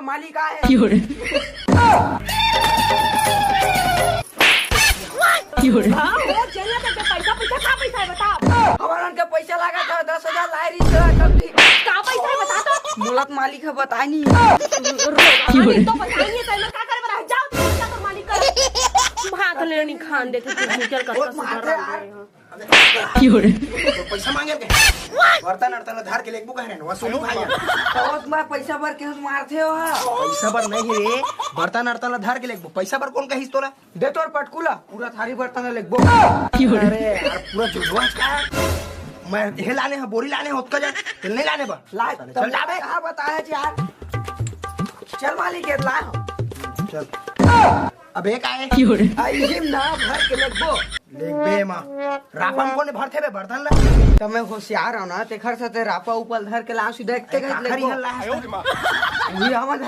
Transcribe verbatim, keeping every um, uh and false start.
मालिक आए। की हो रे? की हो रे? हाँ, वो चल ना, तेरे पैसा, पैसा, का पैसा है, बता। हमारन के पैसा लगा था, दस हजार लाए रही, सब ठीक। का पैसा है, बता तो। मोला तो मालिक है, बताए नहीं। रो, की हो रे? तो बताए नहीं, तेरे में का करे, बता, जाओ, तू जा तो मालिक का। भात लेनी खान देते, तू चल कर बहुत मारते यार। की हो रे? तो पैसा मांगे के? बर्तन अर्तन ला धर के लेगबो कह रहे हैं, वसूली भाई। तो मैं पैसा बर के मारते हो, हाँ? पैसा बर नहीं रे, बर्तन अर्तन ला धर के लेगबो। पैसा बर कौन कहिस तोला? दे तोर पटकुला, पूरा थारी बर्तन ला लेगबो। की हो रे? अरे यार, पूरा जुड़वा का। मैं ये लाने हैं, बोरी लाने हैं, ओतका जा, तेल नहीं लाने बा। ला, चल, तब चल। लाबे। कहाँ बताया जी यार? चल मालिक, ये ला। चल। अबे का है? की हो रे? अहिम ना भर के लेगबो। लेगबे मा। रापा म कोने भरथे बे बर्तन ला? त मैं होशियार हूँ ना, तेखर से ते रापा ऊपर धर के लाऊं, सीधा एकते अरे गज काखर लेगबो। इहाँ ला है। वही हमर